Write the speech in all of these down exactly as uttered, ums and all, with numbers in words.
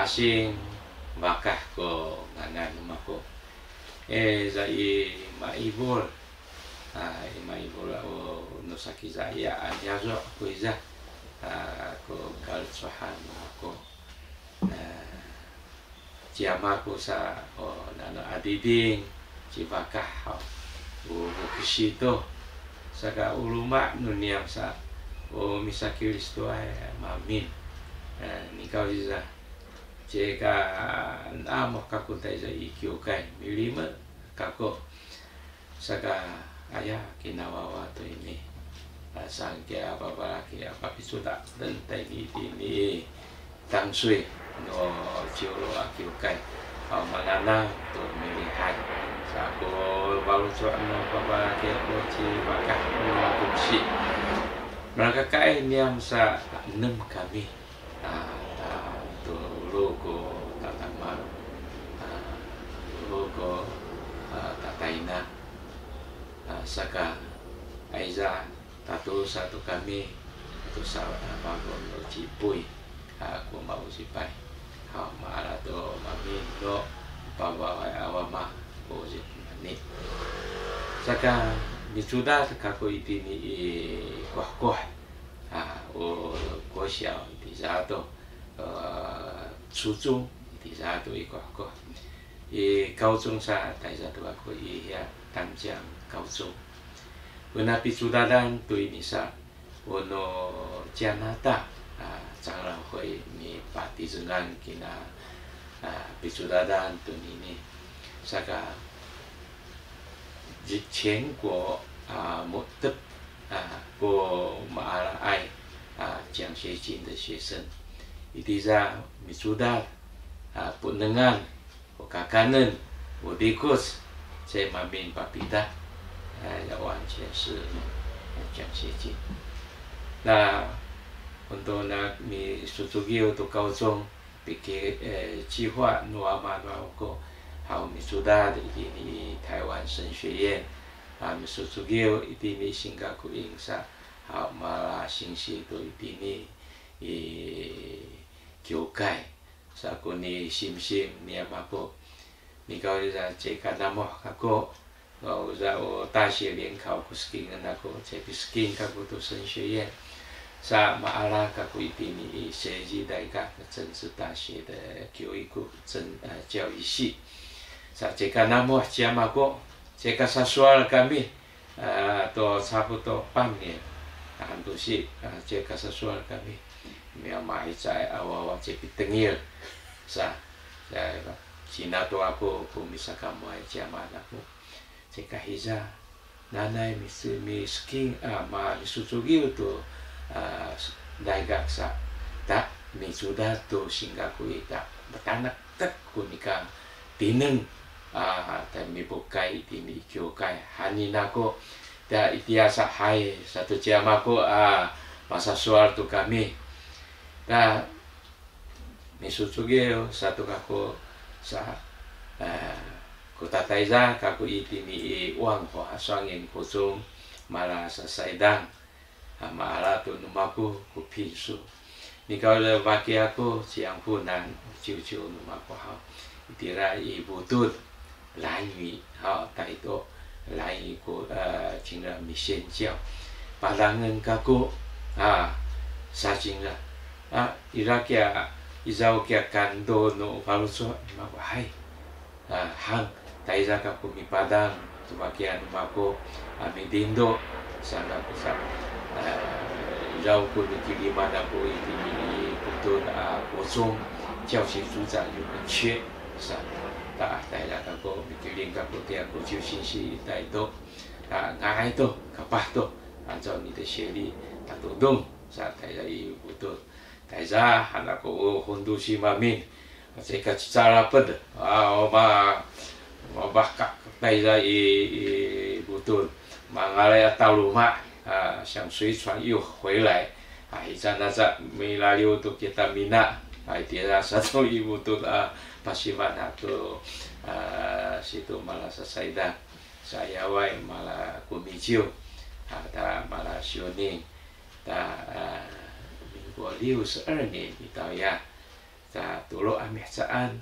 Asing, bakah ko ngangan nu mako. E, za i Maibul. A, i Maibul, o, nu saki za i a, a, nyazo ko iza. A, ko kalecohan nu mako. A, ci ama ko sa, o, nano adiding, ci bakah, o, o, o kisi to. Saka o luma nu niyam sa, o, misaKristoay, mamin. A, nikaw iza. Cika namuh kaku tayza i kiwkay, milime kaku. Saka aya kinawawa to ini. A, sangki a papalaki a papicudaden tayni itini Tangsuy no ciwlo a kiwkay. A, mananang to milihay. Sa ko faloco' no papalaki ko ci bakah no kungsi. Malakakaay niyam sa enem kami. A, ta, tulu ko tatama, a, tulu ko, a, tatayna, a, saka, ayza, tatulusa to kami, to sa, a, magun no cipuy, a, ko mausipay. A, maala to mamin no, pabaway a wama, ko ucimani. Saka, micudad kaku itini i kohkoh. A, o, 国小 itiza to, e, 初中 itiza to i kohkoh. I 高中 sa tayza to kaku i hiya 淡江高中. Pina picudadan to ini sa, o no 加拿大, a, 长老会 mipatizengan kina, a, picudadan to nini. Saka, 全国, a, mutep, a, ko maalaay, a, 奖学金的学生. Itiza micudad, a, punengan, o kakanen, o dikuc, cay mamin papida, a, 完全是奖学金. Na, untuk na misucugiw to 高中, piki, e, 计划 no ama no ako, haw micudad itini i Taiwan 神学院, a, misucugiw itini i Singkakuing sa, haw mala singsi to itini i kiwkay. Sa ko nisimsim niyam ako, nikaw iza cika namuh kako, Uza o 大学联考 ku sikingan ako, cay pisiking kako to 神学院. Sa maala kako itini i Seiji Daigaku 政治大学的教育, 政, a, 教育系. Sa cika namuh ci ama ako, cika sasuwal kami, a, to 差不多半年, a, hantusi, a, cika sasuwal kami. Miya mahicay a wawa cay pitengil. Sa, sa, sina to ako ku misakamuway ci ama ako. Cika hiza, nanay misi-, misiking, a, ma-, misucugiw to, a, s-, 大学 sa, ta micudad to Singkakuing ta, matanektek ko nika tineng, a, ta mipukay itini i kiwkay, hanin ako, ta itiya sa hay, sato ci ama ako, a, masasuwal to kami. Ta, misucugiw sato kako sa, a, ko tatayza kako itini i 万华双语国中 mala sasaydang, a, maala to no mako ko pinsu. Nikaw faki ako ci Angkunan, ciwciw no mako haw. Itira i Butud, 兰嶼, haw, tayto, 兰嶼 ko, a, cingra 米线教. Padangen kako, a, sa cingra. A, ira kiya, izaw kiya kando no faloco', mako hay. A, hang, tayza kako mipadang, to faki no mako, a, midindo, sanga ko sa, a, izaw ko mikiliman ako itini i Butud, a, 国中教学组长有个缺. Sa, ta, tayra kako, mikiling kako, tiya ko ciw singsi tayto, ta, nga'ay to, kapah to, 按照你的学历, tatodong, sa, tayra i Butud. Tayza, han ako, o, hundu si mamin, cika cicalaped, a, o, ma, mabahkak, tayza i, i Butud, mangalay a taluma, a, 想随船又回来, a, hica naca milaliw to kita mina, a, itira sato i Butud, a, pasifanah to, a, situ mala sasaydang, sayaway mala kumiciw, a, ta mala siuning, ta, a, 民国六十二年 i tawya, Sa tulu a mihecaan,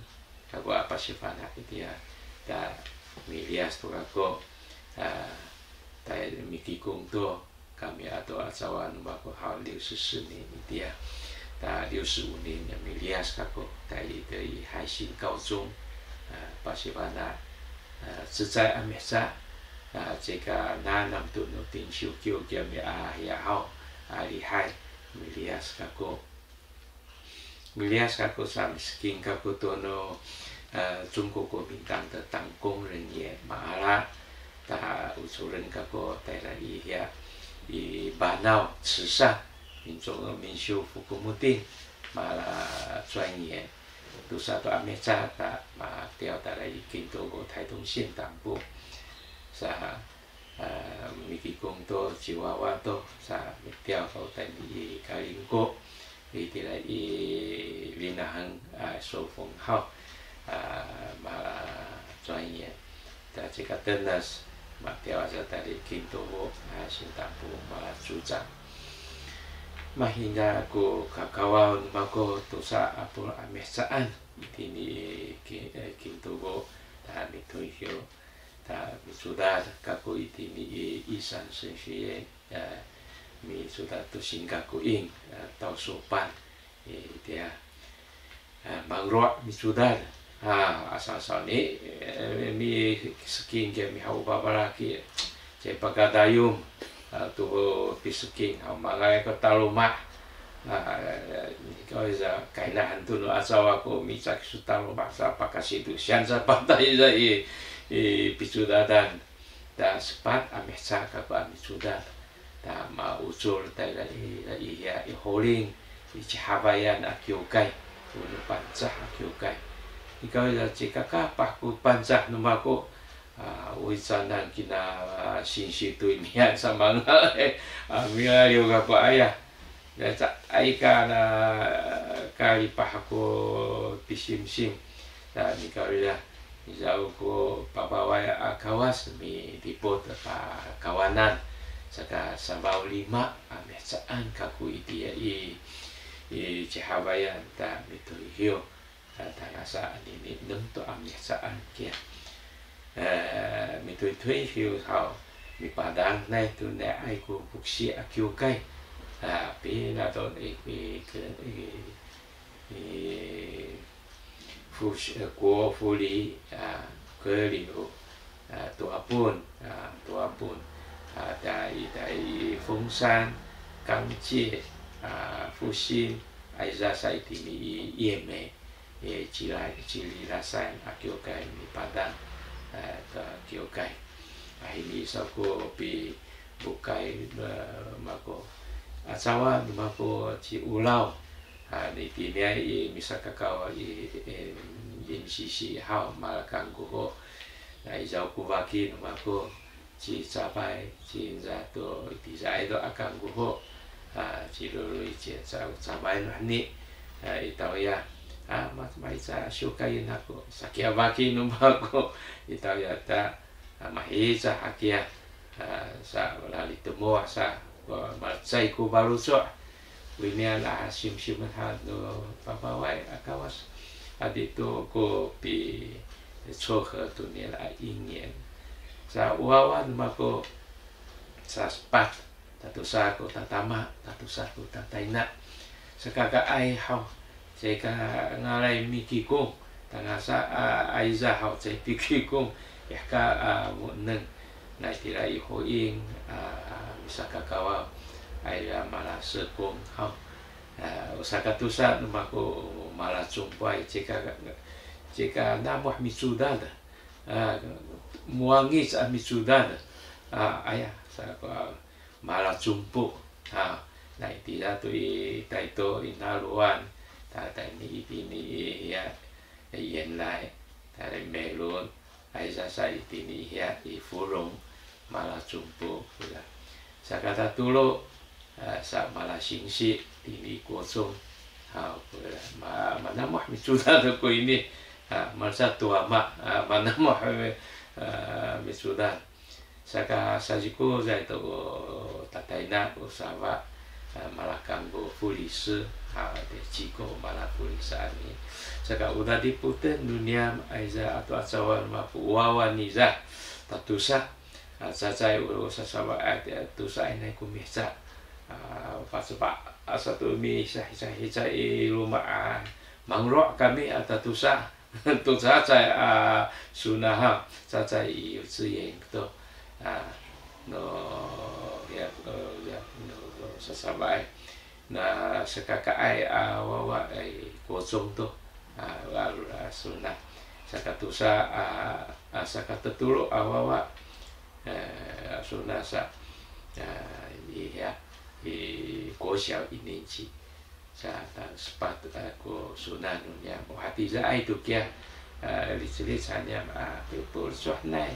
kaku a pasifana' itiya, ta miliyas to kaku, ta, ta mikikung to, kami ato acawa nu mako haw 六十四年 itiya, ta 六十五年 miliyas kaku, ta i, ta i 海星高中, a, pasifana', a, cecay a miheca, a, cika nanam to no 定修 kiw kiyami a hiya haw, a, lihay, miliyas kaku. Miliyas kaku sa misiking kaku to no, eh, 中国国民党的党工人员 maala, ta uculen kaku tayra i hiya i Banaw 慈善, 民众民修 福国 muting, maala 专员, to sato a miheca ta matiyaw tayra i Kintugo 台东县党部. Sa, a, mikikung to, ciwawa to, sa mitiyaw kaw tayni i Kalingko, itira i Linaheng, a, 寿丰号, a, maala 专员, ta cika tenes, matiyaw sa tayni Kintugo, a, 县党部 maala 组长. Mahinga ku kakawaw nu mako tosa a pulu' a mihecaan, itini i Ki-, eh, Kintugo, ta mituyu. Ta micudad kaku itini i 玉山神学院, eh, micudad to singkakuing, eh, 道硕班, eh, itiya. Eh, mangro' micudad. A, asasaw ni, eh, misiking kiyami haw a babalaki, ci pakadayum, a, to pisiking, haw manga'ay ko taloma'. A, ikaw iza kainahan to no acawa ko micak su taloma' sa pakasidusian sa patay iza i, i picudadan. Ta sepat a miheca kaku a micudad. Ta maucul tayra i, i hiya i Holing, i Cihabayan a kiwkay, unu Pangcah a kiwkay. Ikaw iza ci kakapah ku Pangcah nu mako, a, uwicanan kina, a, singsi to imiyan sa mangal, e, a, milaliw kaku aya. Caay ka nakalipah aku pisimsim. Ta nikawrira, izaw ku papaway a kawas midipot a pakawanan. Saka sabaw lima a mihecaan kaku itiya i, i Cihabayan ta mituyu. A, tangasa anini enem to a mihecaan kiya. E, mituytuy hiyu haw, mipadang nai to nai'ay ko fuksi a kiwkay. A, pina to i, i, ke, i, i, fuksi, e, ko fuli, a, keliw, a, tuwapun, a, tuwapun, a, ta i, ta i 凤山, 刚界, a, 复兴, a, iza sa itini i, i Yemay. E, cila, cililasan a kiwkay mipadang, e, ta kiwkay. A, ini sa ko pibukay, e, mako. Acawa mako ci Ulaw. A, ni tiniay i misakakaw i, i, M C C haw, malakangguho. Na izaw ku baki nu mako. Ci Cabay, ci Nza to, i tizaay to a kangguho, a, ci Luluy, ci Ca-, Cabay nu heni, a, i tawya, a, ma-, mahica siwkayin ako, saki a baki nu mako, i tawya ta, a, mahica hakiya, a, sa, lali temuwah sa, wa, malacay ko baloco', Winian a simsimen han no papaway a kawas. Adito ko pi 撮合 to nila a ingin. Sa wawa no mako sa sepat, tatosa ko tatama, tatosa ko tatayna. Sakakaay haw, saka ngalay mikikung, tangasa a, ayza haw cay pikikung, yaka a, muneng. Nai tira i Hoing, a, misakakawaw, ayra malasekong haw. A, sakatosa no mako malacumpuay, cika, cika namuh micudad. A, muwangic a micudad. A, aya, sa, a, malacumpu. A, nai tira to i tayto i naluan. Tatay ni itini i, ya, yenlay. Tatay melun. Ayza sa itini hiya i Fulong, malacumpu, kira. Saka tatolo, a, sa malasingsi, tini kosong. Haw, kira. Ma, manamuh micudad ko ini. A, malasa to ama, a, manamuh, a, micudad. Saka sazikuzay to ko tatayna ko sawa, a, malakanggu 护理师. Ha, ti ciko malakuli saan ni. Saka u dadiputen nu niyam, ayza ato acawan mapu wawa niza. Tatusa, a, cacay u sasawa, a, ti, a, tusa inay ku mica. A, paceba, asa tu mi sa, sa, sa, i luma, a, mangro kami, a, tatusa. Tu cacay, a, sunaha, cacay i 幼稚园 to. A, no, ya, no, ya, no, no, sasawaay. Na sakakaay a wawa, ay, 国中 to, a, a, a, suna. Sakatusa, a, a, sakatetulu a wawa, e, suna sa, a, i, ya, i 国小一年级. Sa, ta, sepat, a, ko suna nu niyam. O, hatizaay to kiya, a, liclic ha niyam, a, pipulcuh nay.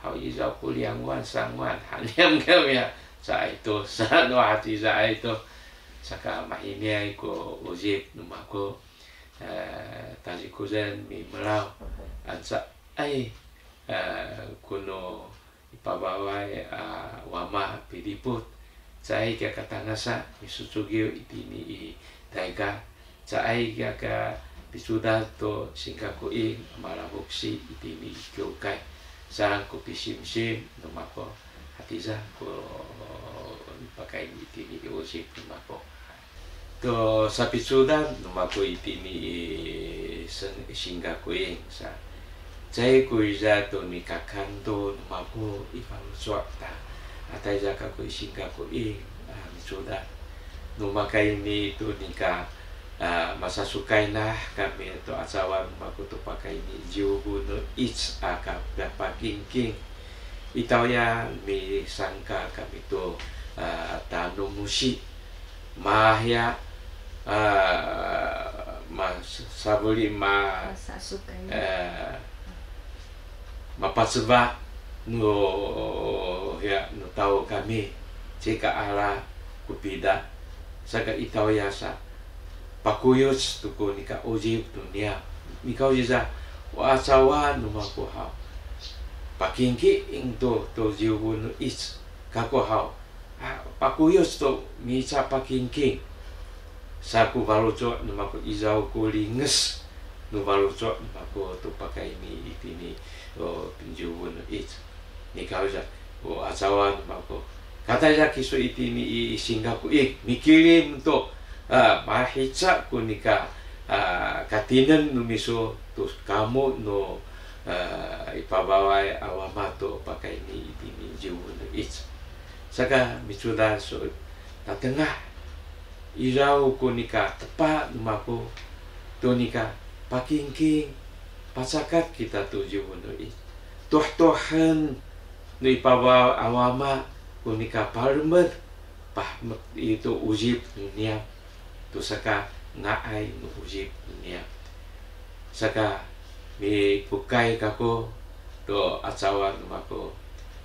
Haw izaw ko 两万, 三万, ha niyam kami ya. Sa, ay to, sa, no, hatizaay to. Saka mahiniyay ko ujip nu mako, e, talikudan mimelaw. Anca, ay, e, kuno i pabaway a wama pidiput. Caay ka katangasa misucugiw itini i tayka. Caay ka ka picudaw to singkakuing malabuksi itini i kiwkay. Saan ku pisimsim nu mako, hatiza ku pakayni itini i ujip nu mako. To sapicudaw nu mako itini i sing-, singkakuing sa. Caay ku iza to nika kanto nu mako i faloco' ta. Atayza kako i singkakuing, a, micudaw. Nu maka ini to nika, a, masasukay na kami to acawan nu mako to pakayni Ciwbu no ic a kapakingking. I tawya misangka kami to, a, tanu musi. Mahiya, a, ma-, sabuli ma-, Masasukay. A, mapaceba nu, hiya, nu taw kami, cika ala ku pida, saka i tawya sa, pakuyuc to ko nika ujip nu niyam. Nika ujip sa, o acawan nu mako haw. Pakingking to, to Ciwbu no ic, kako haw. A, pakuyuc to mica pakingking. Sa ku faloco' nu mako izaw ko linges nu faloco' nu mako to pakayni itini, o, Ciwbu no ic. Nika ujip sa, o, acawan nu mako. Katayza kiso itini i singkakuing, mikilim to, a, mahica ko nika, a, katinen nu miso to kamo no, a, i pabaway a wama to pakayni itini Ciwbu no ic. Saka micudaw so tatengah. Izaw ko nika tepa nu mako, to nika pakingking, pacakat kita to Ciwbu no ic. Tuhtuhen no i pabaway a wama ko nika palemed, pahemek i to ujip nu niyam. To saka ngaay no ujip nu niyam. Saka mipukay kako to acawan nu mako,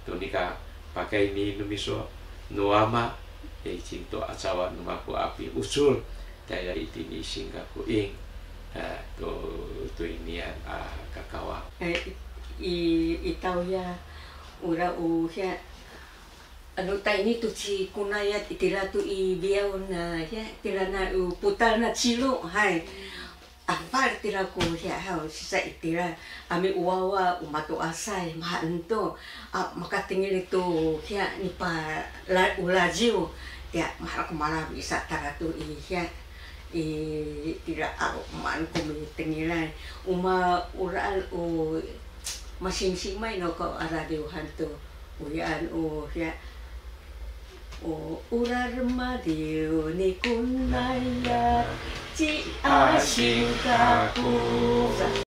to nika pakayni nu miso no wama, i cinto acawan nu mako a piucul, tayra itini singkakuing, a, to, to inian a kakawa. E, i, i tawya, ura u hiya, anu tayni to ci Kunayat itira to i biyaw na, hiya, itira na u putal na Cilu, hay. Afal tira ko hiya haw, sisa itira, a miwawa, u mato'asay, mahaen to, a, makatengil to, hiya, nipa, la, u lajiw, tiya, mahaen ko malabi sa tara to i, hiya, i, tira, a, maan ko mitengilay, u ma, u laal, u, masimsimay no ko a radiw han to, u yaan, u, hiya, o, ura remadiw ni Kunayat, ci Asing kaku.